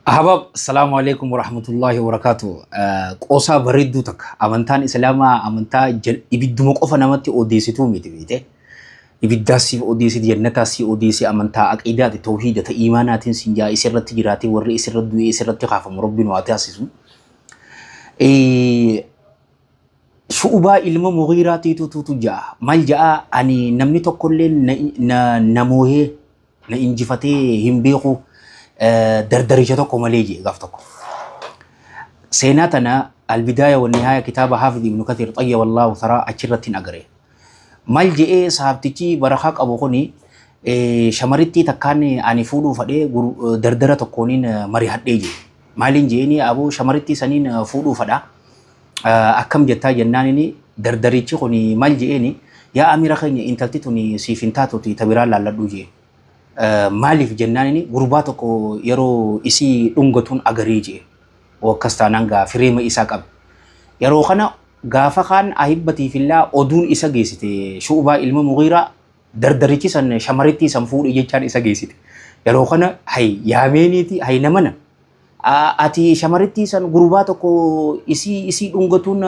Ahbab, Assalaamu alaikum warahmatullahi wabarakatuh. Qoosaa bareedduu takka. Amantaan Islaamaa amantaa ibidduma qofa namatti odeessituu miti beekte. Ibiddaas siif odeessiti, jannataas si odeessi, amantaa aqiidaati, tawhiida, ta iimaanaatiin siin jaa isirratti jiraatee warri isirra du'ee isirratti kaafamu Rabbi nu haa taasisu. Shu'ubaa ilma Mughiiraatiitu tutu ja'a. Maal ja'a ani namni tokkollee na moohee na injifatee hin beeku dardaricha tokko malee jee gaaf tokko. Seenaa tana Albidaaya wa Nihaaya kitaaba Haafid Ibnu Kathiir xayyaba Allaahu tharaa achirratti hin agare. Mal je'ee sahabtichi barakaa qabu kuni shamarittii takkaan ani fuudhuu fadhee dardara tokkooniin marihadhee jee. Maaliin je'eeni aboo shamarittii saniin fuudhuu fadha. Akkam jettaa jennaanini dardarichi kun mal je'eeni yaa amira keenya intalti tuni siif hin taatuti ta biraa laalladhuu jee. Maaliif jennaanini gurbaa tokko yeroo isii dhungatuun agaree jee. Akkas taanaan gaa fireema isaa qabe. Yeroo kana gaafa kaan ahibbatiif illaa oduun isa geessite Shu'baa ilma Mughiiraa dardarichi san shamarittii san fuudhe jechaan isa geessite. Yeroo kana hay yaameeniiti hay namana Ati shamarittii san gurbaa tokko isii isii dhungatuun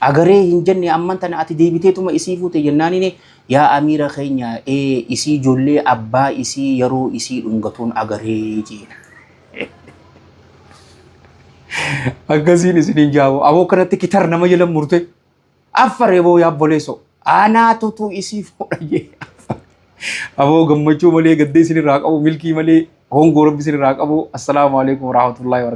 agaree hin jenne amman tana ati deebiteetuma isii fuute jennaanini yaa amiira keenya ee isii ijoollee abbaa isii yeroo isii dhungatuun agaree jeen. Akkasiin isiniin jaabu aboo kanatti kitar nama jala murte. Affar eboo yaa obboleessoo. Anaatutu isii fuudha jee. Aboo gammachuu malee gaddee isinirraa qabu milkii malee hongoo rabbi isinirraa qabu. Assalaamu alaikum warahmatullahi wabarakatuh.